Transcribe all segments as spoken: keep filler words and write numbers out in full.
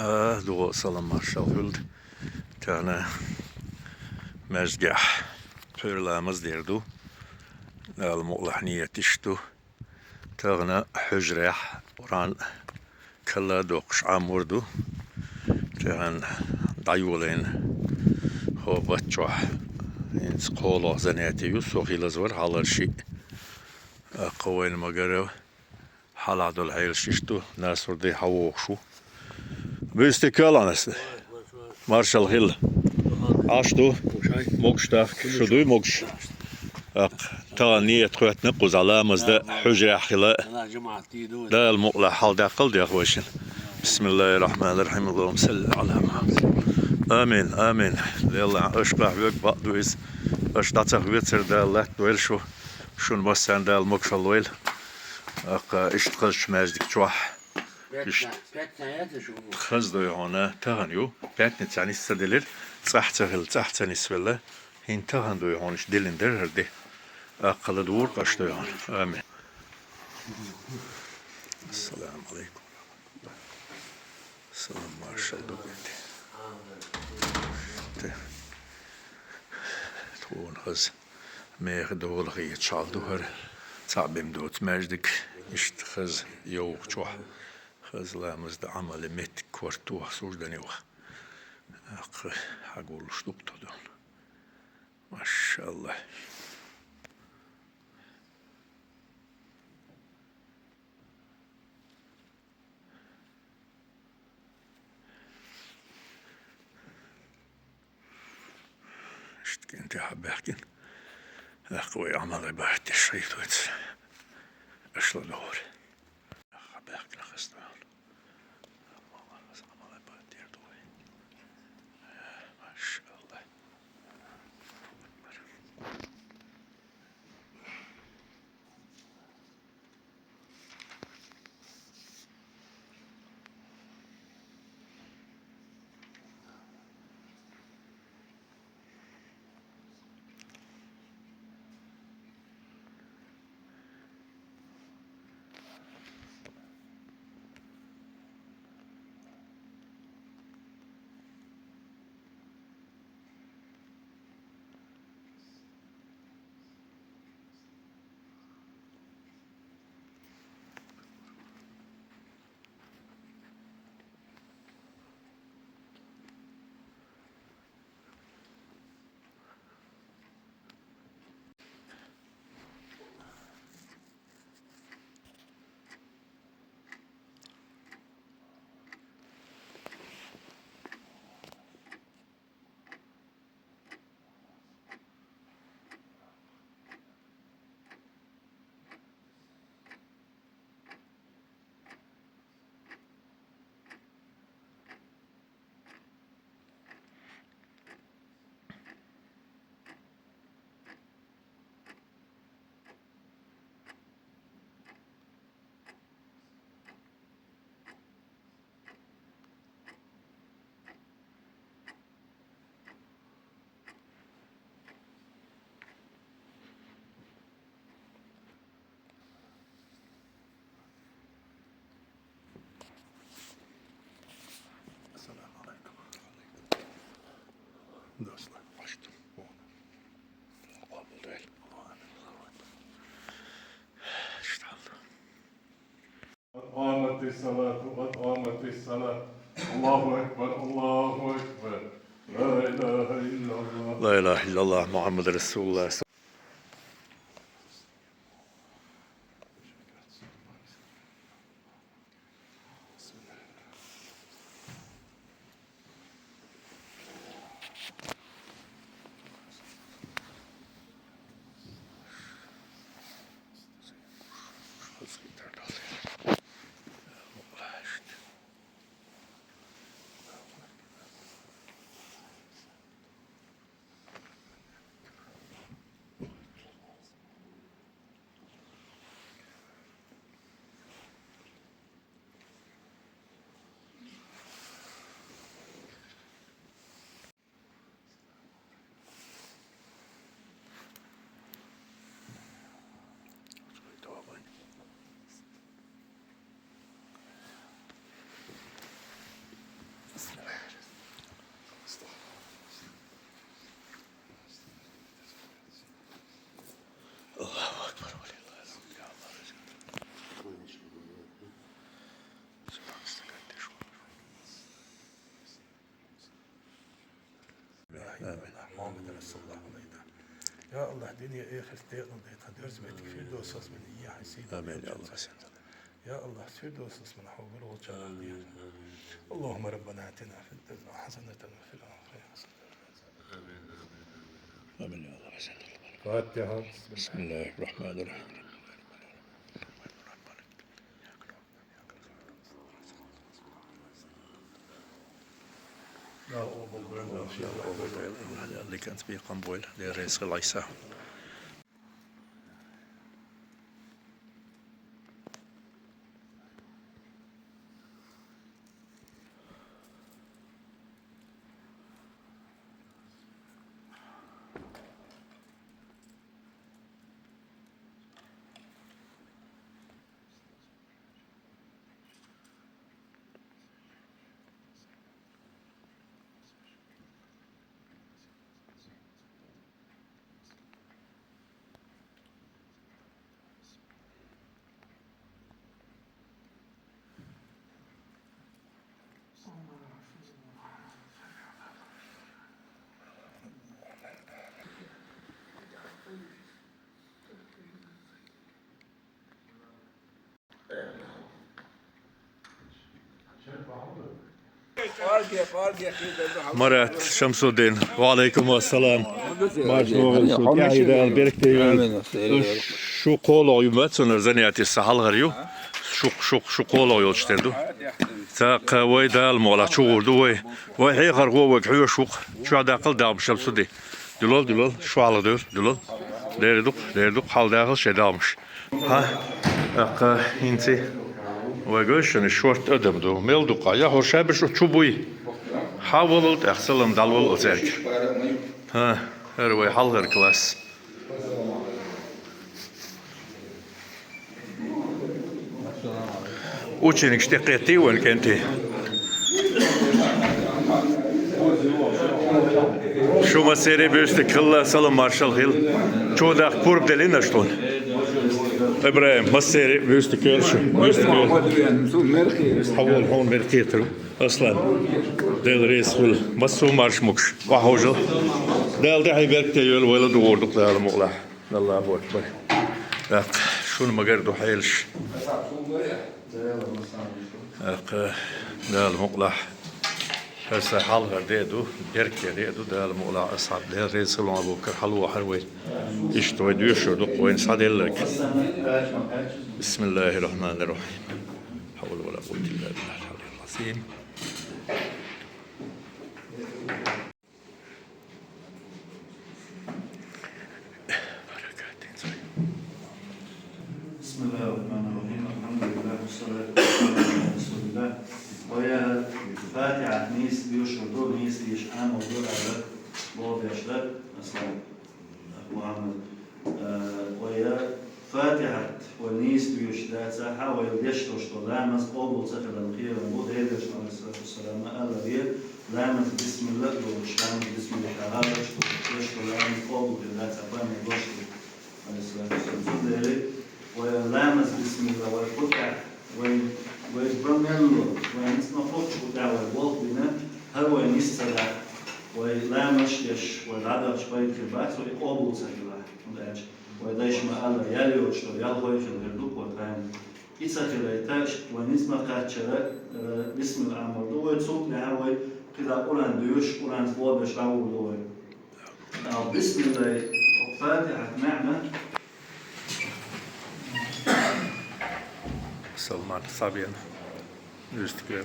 А, духо салам маршал хуьлда. Тахан маьждигехь пхьуьйра ламаз дер ду. Дала мукъалахь нийят иштта ду. Тахан хьуьжарехь Къуръан кхалла а доккхуш Ӏамор ду. Тахан дӀайолийна хӀокху бутт чохь хӀинца кхоалгӀа занятие ю, со хилаза вара хьалхара шиъ. ТӀаккха вайна ма-гарра, хьалха долу хьелаш иштта ду, Насрудин хьан вогӀуш ву. Буьйса дика хуьлда, Насрудин. Маршалла хила. Ӏаш ду? Могуш дахка. Шу дуй могуш? ТӀаккха тахана нийят хӀоьттина кхузахь ламаз дан хьуьжарехь хила. Дала мукъалахь хьалдаккхал дехьа вайшинна. Бисмиллахир-рахманир-рахим. Аллахумма салли Ӏала Мухьаммад. Амин, амин. Лелла, аша къахьоьгу, бакъ ду иза. Аша дӀа ца хьоьцура, Дала латтадойла шу. Шуна массарна Дала могушалла лойла. ТӀаккха иштта хазачу маьждиг чохь. Иштта хаза дуй хьуна, тахана ю. Пятница нисса делира, цӀахь ца хилла, цӀахь ца нисвелла. ХӀинца тахана дуй хьуна, иштта диллина дара хӀара де. ТӀаккха ладугӀур къаста дуй хьуна. Амин. Ассаламу алейкум. Салам маршалла ду хӀинца. Те. Тхуна хаза меха дола хеташ хьал ду хӀара. Цхьаъ бен доцу маьждиг, иштта хаза йовха чохь. Хаза ламаз дан Ӏамале меттиг корта ваха, суждане ваха. ТӀаккха хьагуллуш ду-кх тхо дуьхьал. Машалла. Иштта кӀентий хьабаьхкина. ТӀаккха вай Ӏамал-Ӏибадат деш хилийта вайца. Аша ладогӀар. Хьабаьхкина хаза дуьхьал. Ӏамал-Ӏибадат дер ду вай. Машалла. Ассаламу алейкум. Достар, баштым. Къабул эт. Аллаху акбар. Иштта хьал ду. قد قامت الصلاة، قد قامت الصلاة. الله أكبر، الله أكبر. لا إله إلا الله. لا إله إلا الله، محمد رسول الله. آمين. محمد رسول الله. يا الله، دنيا آخرة دائما دائما درس بيتك في الدوس من إياه سيدنا. آمين يا الله. يا الله، في الدوس من حول الوجه. آمين. آمين. اللهم ربنا آتنا في الدنيا حسنة وفي الآخرة حسنة. آمين. آمين. آمين يا الله. أحسنت الله. الفاتحة. بسم الله الرحمن الرحيم. اللي كانت بيقام بويل، دير رئيس العيسى. Марат Шамсудин, ва алейкум ассалам. Марш могул шу тяхида беркте. Шу кхоалгӀа ю ма цунна занятие са хьалхара ю. Шу, шу, шу кхоалгӀа йолчу тера ду. ТӀаккха вай Дала мукъалахь чугӀур ду вай. Вай хьехархо вайга хьоьжуш ву-кх. Чохь даккхал дагӀма Шамсудин. Дуьлал, дуьлал, шу хьалха девр, дуьлал. Дера ду-кх, дера ду-кх, хьала дахал шайн дагӀмаш. ХӀа, тӀаккха хӀинца вай гой шуна шортта адам ду. Мел ду-кх, я хӀора шабаш чу буй. Хьа валал, тӀаккха салам дӀалвал оцаьрга. ХӀа, хӀара вай хьалхара класс. Ученикаш тӀе кхеттий вайн кӀентий? Шу массеран а буьйстиг хилла, салам маршалла хила. Чу даха пурба деллий аш тхуна? ИбрахӀим, массеран а буьйстиг хила шу, буьйстиг хила. Хьавола хьуна мера кхетар ву. Аслан, Дела реза хуьлда, массо а марша могуш, охьаужал. Дала тӀаьхье беркате йойла, вай ладугӀур ду-кх Дала мукъалахь. Аллаху акбар. ТӀаккха шуна ма-гарра ду хьелаш. ТӀаккха Дала мукъалахь. Аса хьалхара де а ду, беркате де а ду, Дала мукъалахь, асхьаб, Дела реза хуьлда, Абу-Бакар, хьалавахьара вай. Иштта вай доьшур ду-кх вайна схьаделларг. بسم الله الرحمن الرحيم. لا حول ولا قوة إلا بالله العلي العظيم. بسم الله الرحمن الرحيم. الحمد لله والصلاة والسلام على رسول الله. Вай Фатихьат нийса доьшур ду, нийса дешаш Ӏамал ду аьлла, боху дешна, Аслан, Мухьаммад. Э, вай Фатихьат вай нийса доьшуш дацахь, вай деш долуш долу ламаз къобал ца хиларна кхерам бу, Делан Элчано, алейхиссалату вассалам, аьлла ве, ламаз бисмилла а йолуш, ламаз бисмилла тӀехь а деш ду, деш долу ламаз къобал хир дацахь, пайхамар дош ду, алейхиссалату вассалам. Цундела вай ламаз бисмилла, вай кху тӀехь, вай, вай бан мел ло, вай ницкъ ма кхоччу кху тӀехь вай болх бина, хӀара вай нийса ца дахь, вай ламаз деш, вай дӀадахча пайда хир бац, вай къобал ца хилахь. ХӀунда аьлча вай дайша ма-аллара, ял йоцуш долу ял хӀой хилла хир ду-кх вай тхайна. И ца хилийта, вай ницкъ ма-кхаччара, э, бисмилла Ӏамор ду вай, цул тӀаьхьа вай кхидӀа Къуръан доьшуш, Къуръанца бохург деш дӀагӀур ду вай. Ал бисмиллай, Фатихьат маьӀна. Салман Сабин. Юстукле.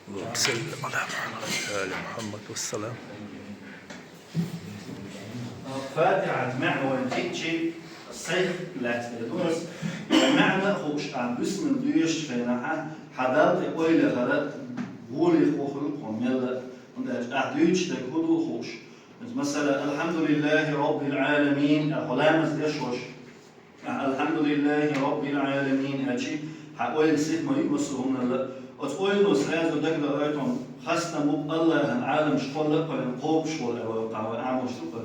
اللهم صل على محمد وعلى آل محمد والسلام. Фатихьат маьӀна вайн кхин а чӀогӀа сайх лаьцна ду ас. МаьӀна а хууш, ахь бисмилла доьшучу хенахь, хьан Далла тӀе ойла яхара гӀоле хӀун хуьлу хьуна мелла а. ХӀунда аьлча ахь дуьйцуш дерг хӀун ду хууш. Масала, «Алхьамдулиллахи роббил Ӏаламин», ахь хьо ламаз деш волуш. Ахь «Алхьамдулиллахи роббил Ӏаламин» аьлчи, хьан ойла сиха ма ю массо а хӀуманал а. Оцу ойлано сразу дагадоуьйту хьуна, хастам бу Аллахьан Ӏаламаш кхолла а кхоьллина кхобуш волу аьлла вай кхаьбна Ӏамош ду-кх.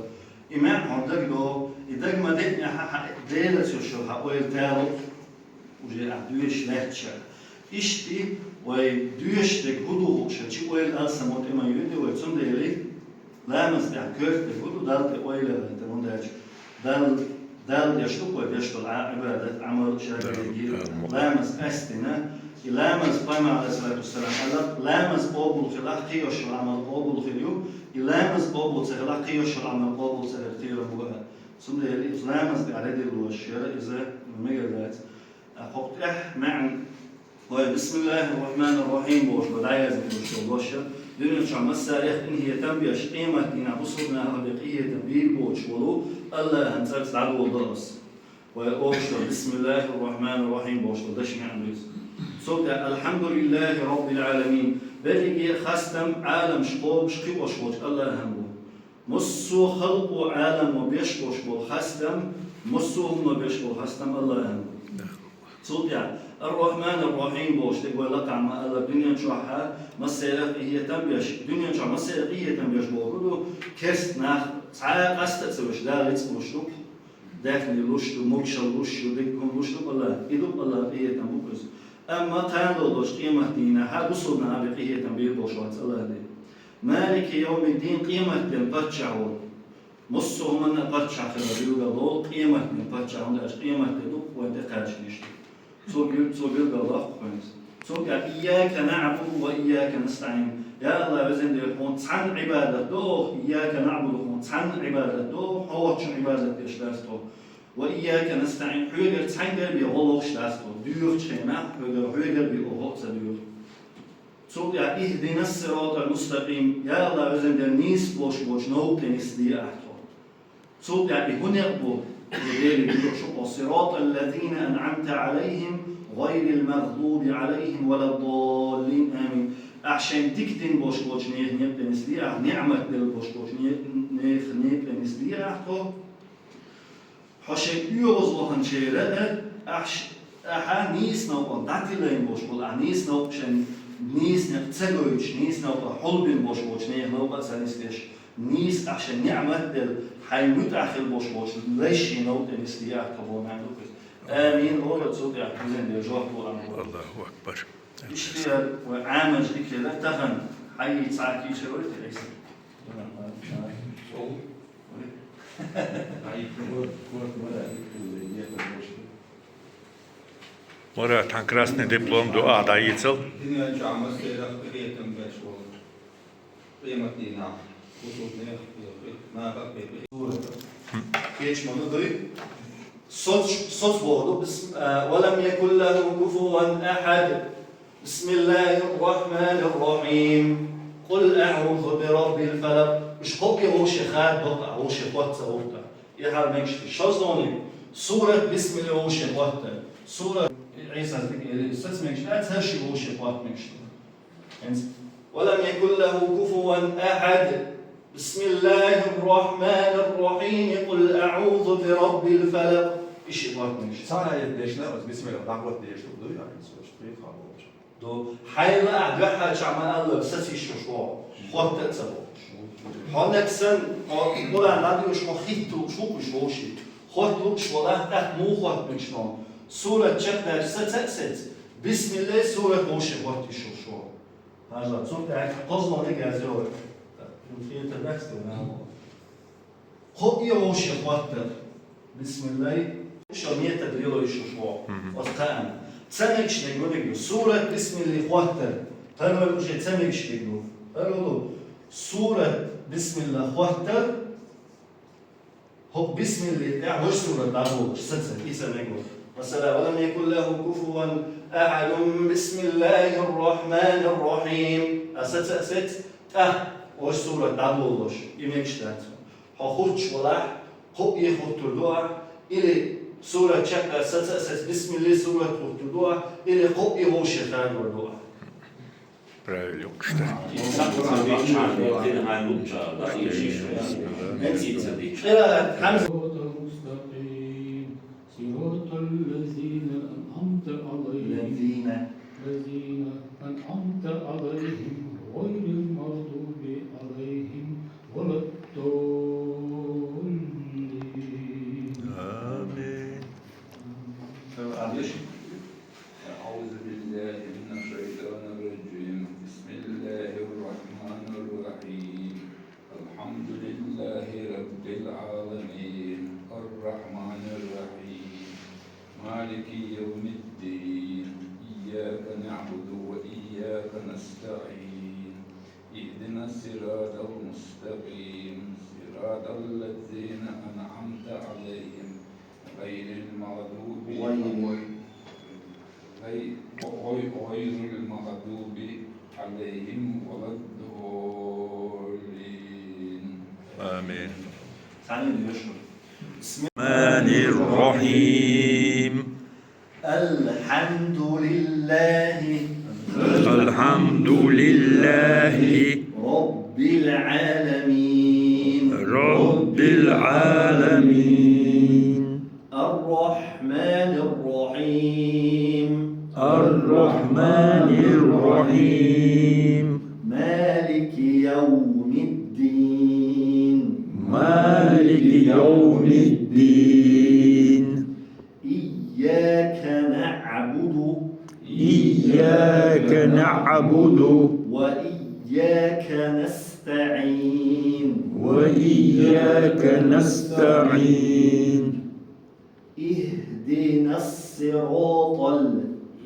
И маьӀна хьуна дагадогӀу, и дага ма деънехь, хьан Делаца йолуш йолу хьан ойла талу, уже ахь доьшуш лаьтташ. Иштта вай доьшуш дерг хӀун ду хууш, чи ойла алсам ма тӀе ма йоьду вай, цундела ламаз тӀехь коьрта дерг хӀун ду, Далла тӀе ойла яла, тӀе хӀунда аьлча Далла, Далла деш ду вай деш долу Ӏа-, Ӏибадат, Ӏамал, шаргӀа дерриге, ламаз къаьстина, и ламаз, пайхамар, Ӏалайхиссалату вассалам, аьлла, ламаз къобал хилахь, кхин йолу Ӏамал къобал хир ю, и ламаз къобал ца хилахь, кхин йолу Ӏамал къобал ца хир кхерам бу аьлла. Цундела иза ламаз тӀехь дӀадиллош яра иза мегар дац. ТӀаккха хӀокху тӀехь маьӀна, вай, бисмиллахир-рахманир-рахим бохуш бан дӀаяздина долуш долу дош, дуьнен чохь массарех къинхетам беш, къематдийнахь бусулба нахана бен къинхетам бийр боцуш волу АллахӀан цӀарца дӀадолало ас. Вай, олуш долу бисмиллахир-рахманир-рахим бохуш долу дешан маьӀна ду иза. Цул тӀаьхьа, алхьамдулиллахи раббил Ӏаламин, берриге а хастам Ӏаламаш кхобуш кхиош волчу АллахӀан бу. Массо а халкъо, Ӏаламо беш болуш болу хастам, массо а хӀумано беш болу хастам АллахӀан бу. Цул тӀаьхьа, ар-Рахманир-Рахим бохуш дерг вай лакхахь ма-аллара, дуьнен чохь а массарех къинхетам беш, дуьнен чохь массарех къинхетам беш бохург ду, керста нах цхьа а къаста а ца веш, Дала ницкъ луш ду-кх, даьхни луш ду, могушалла луш ду, дика хӀума луш ду-кх АллахӀа, и ду-кх АллахӀан къинхетам бу-кх иза. Амма кхана долу долчу къематдийнахь бусулба нахана бен къинхетам бийр болуш вац АллахӀан. Малики йовмиддин, къематден паччахь волу. Массо а хӀуманна а паччахь хилар билгало къематден паччахь, хӀунда аьлча къематде ду-кх вайна тӀекхача дийш ду. Цо бил-, цо билгал доккху хӀинца. Цул тӀаьхьа, ийяка наъбуду ва ийяка настаӀин. Я АллахӀ, везан Дела, хьуна цхьанна Ӏибадат до оха, ийяка наъбуду, хьуна цхьанна Ӏибадат до оха, хьо воцчунна Ӏибадат деш дац тхо. Ва ийяка настаӀин, хьоьгара цхьаьнгара бен гӀо лохуш дац тхо. Доьхучу хенахь хьоьгара, хьоьгара бен оха гӀо а ца доьху. Цул тӀаьхьа, ихдинас сиратал мустакъим, я АллахӀ, везан Дела, нийса болуш болчу новкъа тӀе нисде ахь тхо. Цул тӀаьхьа и хӀун некъ бу, и Деле гуш ду-кх, сиратал лазина анъамта Ӏалайхим, гӀайрил магъдуби Ӏалайхим валаддаллин, амин. Ахь шайн дика дина болуш болчу нехан некъа тӀе нисде ахь, ниъмат делла болуш болчу не-, нехан некъа тӀе нисде ахь тхо. Хьо шайн оьгӀаз ваханчеран а, ахь ш-, ахьа нийса новкъа дӀатилла болуш болу, ахь нийса новкъа шайн нийса некъ ца гойтуш, нийса новкъа хьулбина болуш болчу нехан новкъа а ца нисдеш, нийса ахь шайн ниъмат делла, хьайн муьтӀахь хила болуш болчу лайшин новкъа тӀе нисде ахь тхо боху маьӀна ду-кх иза. Амин олу, цул тӀаьхьа везан Дела жоп лур ду. Аллаху акбар. Иштта вай Ӏамалш дика хилар, тахана хьайи цхьа кийча вай те Ӏийса. Марат, хьан красный диплом ду, а, дӀаийцал. Дуьнен чохь массерах къинхетам беш волу. Къематдийнахь бусулба нехан, нахах бен. Кечмана дуй. Соц, соц боху ду. Бис-, а, ва лам якул лаху куфуван ахад. Бисмиллахир-рахманир-рахим. Къул аъузу би раббил фалакъ. Уьш кхоъ а вовше хадабо, вовше хӀотта ца вовта. И хьал мегаш ду. ШозлагӀниг. Сурат бисмилла вовше хӀотта. Сурат Ӏийсас дика эли, саца мегаш дац, хӀара ши вовше хӀотта мегаш ду. ХӀинца. Ва лам якул лаху куфуван ахад. Бисмиллахир-рахманир-рахим. Къул аъузу би раббил фалакъ. И ши хӀотта мегаш. Цхьа аят дешна, оцу бисмилла дӀахӀотта дезаш ду, дуй, ахь, хӀинца, оцу тхетахь болчу. Ду, хьайла ахь дуьхьал чохь ма-аллара, саца йиш йолуш ву, хӀотта а ца бохуш. Хьо нагахь санна, хьо Къуръан дӀадоьшуш, хьо хӀитта лууш ву-кх уьш вовший. ХӀотта лууш валахь, тӀаккха муха хӀотта мегаш ду? Сурат чекхдаьлча саца а саца, бисмилла, сурат вовший хӀотта йиш йолуш ву. Хьажал, цул тӀаьхьа кхозлагӀниг яздо вай. Кхетар дац, ду, нахана. Кхоъ а вовше хӀоттар. Бисмиллай. Шо метод лело йиш йолуш ву. Мгм. Оцу кхаъна. Ца мегаш дерг ма дерг ю. Сурат бисмилли хӀоттар. ХӀара вай уже ца мегаш дерг ю. ХӀара ву. Сурат бисмилла хӀоттар. ХӀокху бисмилли тӀехь вай сурат дӀадолуш, саца, и ца мегаш. Масала, ва лам якул лаху куфуван ахадун, бисмиллахир рахманир рахим. А саца а саца, тӀаккха вай сурат дӀадолуш, и мегаш дац. Хьо хӀуттуш валахь, кхоъ а хӀуттур ду ахь, или сурат чекхдаьлча саца а саца бисмилли сурат хӀуттур ду ахь, или кхоъ а вовше хадор ду ахь. Правильно, уьш ду. صراط المستقيم، صراط الذين أنعمت عليهم. الذين. الذين أنعمت عليهم، غير المغضوب عليهم ولا الضالين. آمين. أعوذ بالله من نستعين. اهدنا الصراط المستقيم، صراط الذين أنعمت عليهم، غير المغضوب غير، غير، غير المغضوب عليهم ولا الضالين. آمين. ثاني يشرب. بسم الرحمن الرحيم. الحمد لله. الحمد لله. رب العالمين. رب العالمين. الرحمن الرحيم. الرحمن الرحيم. مالك يوم الدين. مالك يوم الدين. إياك نعبد. إياك نعبد. وإياك نستعين. وإياك نستعين. اهدنا الصراط ال-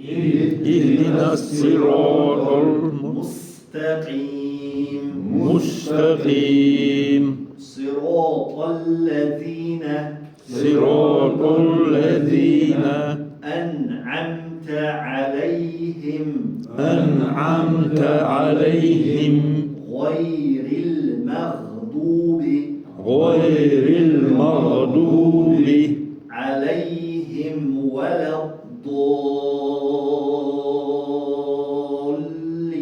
اهدنا الصراط المستقيم. المستقيم. صراط الذين صراط الذين أنعمت عليهم. أنعمت عليهم. غير المغضوب. غير المغضوب. عليهم ولا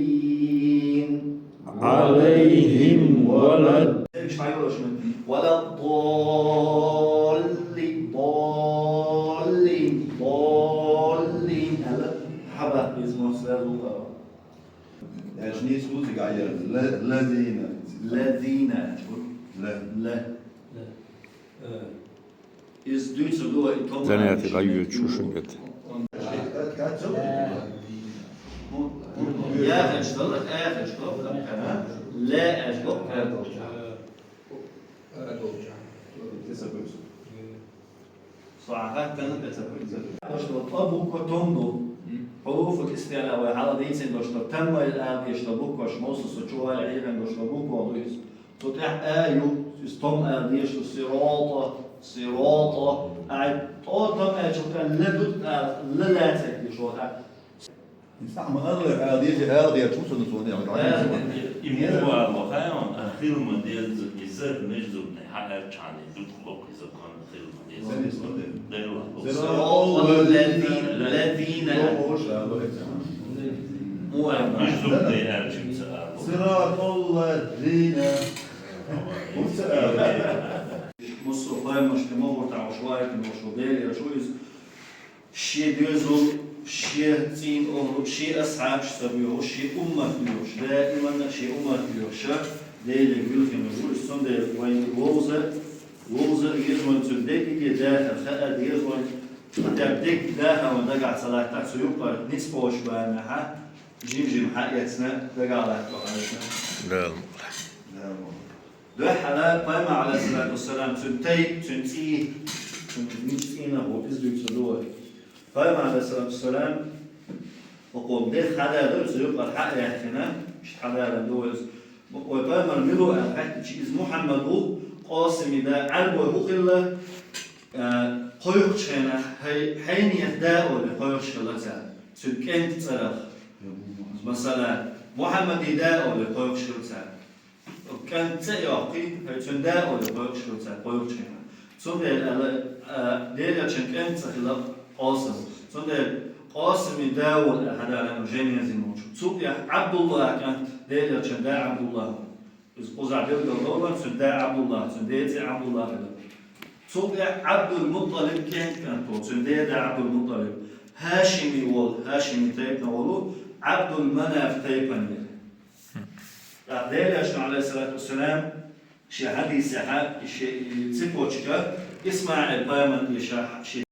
الضالين. عليهم ولا الضالين. ولا الضالين، ضالين، ضالين. هلا حبا يسمع سؤال. يعني شنو يسوي؟ قاعد ل-، الذين. الذين. لا. لا. لا. Из дуьйцур ду вай и том. Занятие гайо чушунгет. Я эш дол, э эш дол, ла эш дол. Сахатан эсабуйца. Дошло то буква том ду. Хуруфул истиъла вай хьалха дийцина дошло таммай ала дезаш дола букваш, мосо со чу ваьлла хьехам дошло буква ду из. Цу тӀехь а ю, из том ала дезаш ду сирота, сирота. Ай, тӀо том аьлча, тӀа ла ду, тӀа ла лаьцна дезаш ду. Инсан ма аллара ала деза, ала деза, чу ца нусо не ала. И мо вала хьайван, а хила ма деза, и зар ниж зуб не, хьаьрчхьа не, ду локх и закон хила ма деза. Дела. صراط الذين. الذين. Мо а ниж зуб не аьлча ца ала. صراط الذين. Муса ала. Муса пайхамаршка ма гӀерташ вай, ма шу Дела, шу из. Шен доьзал, шен цӀийнан охӀла, шен асхьабаш ца боьхуш, шен уммат боьхуш, даиман шен уммат боьхуш, Деле вилхина ву, цундела вайна вовза, вовза а веза вайна цуьнан дегиге дахар, хаа деза вайна, хӀаьта дегиге дахар вайна дагахь ца латтахь, цу юкъара ницкъ болуш бахьанехь, жим-жим хьаэцна, дагахь латто хьаэцна. Дала мукъ лахь. Дала мукъ лахь. Дуьххьара пайхамар, Ӏалайхиссалату вассалам, цуьнан тайпа, цуьнан цӀий, цуьнан нуьцкъанах ву, иза дуьйцур ду вай. Пайхамар, Ӏалайхиссалату вассалам, оцу де хьадалар, цу юкъара хьа а яьккхина, иштта хьадалар ду вай иза. Вай пайхамар мила ву аьлла хаьттича, иза Мухьаммад ву, Къасиман да, Ӏаьрбой хӀун хилла, а, кхойкхучу хенахь, хьай-, хьайнех да олий кхойкхуш хилла цара, цуьнан кӀентан цӀарах. Масала, Мухьаммадин да олий кхойкхуш хилла цара. КӀант цӀе а йоккхий, хӀай цуьнан да олий кхойкхуш хилла цара кхойкхучу хенахь. Цундела аьлла, а, Делан Элчанан кӀант цӀе хилла Къасим. Цундела Къасиман да волу аьлла хьадалар ду, жен еза йина волчу. Цул тӀаьхьа Ӏабдуллахь кӀант, Делан Элчанан да Ӏабдуллахь ву. Иза кхузахь билгал долу, цуьнан да Ӏабдуллахь, цуьнан ден цӀе Ӏабдуллахь хилла. Цул тӀаьхьа Ӏабдул-МутӀалиб кӀант кӀант волу, цуьнан ден да Ӏабдул-МутӀалиб. Хьашими волу, хьашими тайпана волу, Ӏабдул-Манаф тайпанера. ТӀаккха Делан Элчано, Ӏалайхиссалату вассалам, шен хьадисехь, и шен, и цепочка, ИсмаӀил пайхамар тӀе ша, шен